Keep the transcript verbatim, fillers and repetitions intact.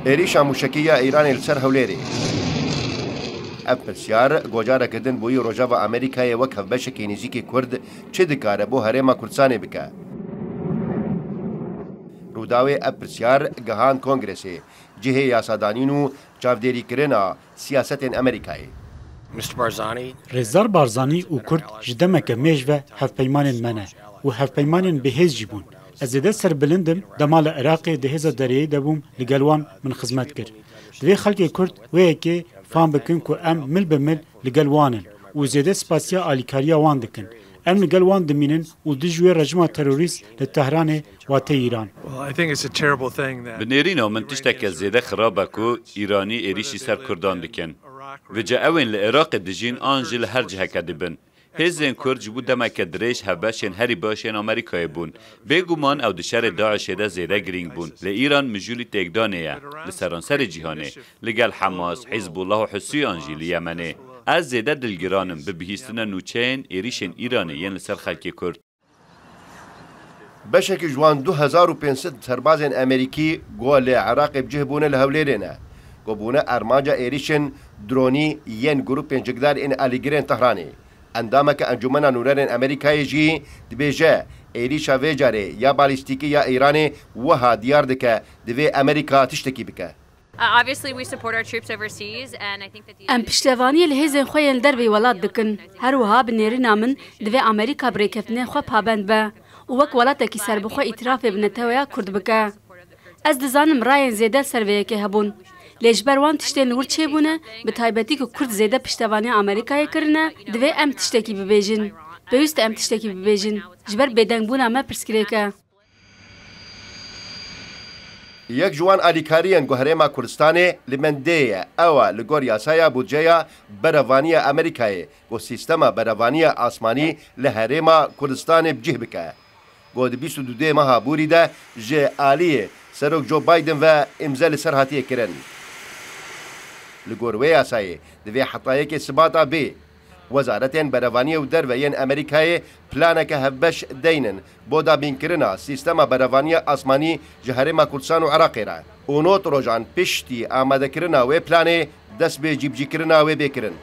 Êrîşa mûşekî ya Îranê li ser Hewlêrê. Ev pirsyar, gocareke din bûyî Rojava Amerîkayê wek hevbeşekî nêzîkî Kurd çi dikare bo Herêma Kurdistanê bike? Rûdawê ev pirsyar gihand Kongresê, cihê yasadanîn û çavdêrîkirina siyasetên Amerîkayê. Mister Barzani. Rêzdar Barzanî û Kurd ji demeke mêj ve hevpeymanên me ne û hevpeymanên bêhêz jî bûn. Ez zêde serbilind im, dema li Iraqê di hêza deriyê de bûm, li gel wan min xizmet kir. Divê xelkê Kurd wê yekê fam bikin ku em mil bi mil li gel wan in û zêde spasiya alîkariya wan dikin. Em li gel wan dimînin û dij wê rejîma terorîst li Tehranê, wateyî Îran. Well, I think it's a terrible thing that Bi nêrîna min tişteke zêde xirab e ku Îranî êrîşî ser Kurdan dikin. Vêca ew ên li Iraqê dijîn an jî li her ciheke dibin. Hêzên Kurd ji bo demeke dirêj hevbeşên herî baş ên Amerîkayê bûn. Bêguman ew di şerê DAIŞê de zêde girîng bûn. Li Îran mijûlî têkdanê ye. Li seranserê cîhanê. Li gel Hamas, Hizbullah û Husûyan jî li Yemenê. Ez zêde dilgiran im bi bihîstina nûçeyên êrîşên Îranê yên li ser xelkê Kurd. Beşekî ji wan du hezar û pênc sed serbazên Amerîkî ku li Iraqê bi cih bûne li Hewlêrê ne, ku bûne armanca êrîşên dronî yên grûpên çekdar ên alîgirên Tehranê. Endameke Encûmena Nûnerên Amerîkayê jî dibêje, êrîşa vê carê ya balîstîkî ya Îranê wiha diyar dike, divê Amerîka tiştekî bike. Uh, obviously, we support our troops overseas, and I think that the Em piştevaniyê li hêzên xwe yên li derveyî welat dikin. Her wiha bi nêrîna min divê Amerîka bi rêkeftinên xwe pabend be û wek welatekî serbixwe îtirafê bi neteweya Kurd bike. Ez dizanim rayên zêde li ser vê yekê hebûn. Lê ji ber wan tiştên li wir çêbûne, bi taybetî ku Kurd zêde piştevaniya Amerîkayê kirine, divê em tiştekî bibêjin. Pêwîst e em tiştekî bibêjin. Ji ber bêdengbûna me pirsgirêk e. Yek ji wan alîkariyên ku Herêma Kurdistanê li mendê ye, ew e li gor yasaya budceya berevaniya Amerîkayê ku sîstema berevaniya asmanî li Herêma Kurdistanê bi cih bike. Ku di bîst û duduyê meha Borî de ji aliyê Serok Joe Biden ve îmze li ser hatiye kirin. Li gor wê yasayê divê heta yekê Sibata bê. Wezaretên Berevaniyê û Derve yên Amerîkayê planeke hevbeş deynin bo dabînkirina sîstema berevaniya asmanî ji Herêma Kurdistan û Iraqê re. Û nod rojan piştî amadekirina wê planê dest bi cîbicîkirina wê bê kirin.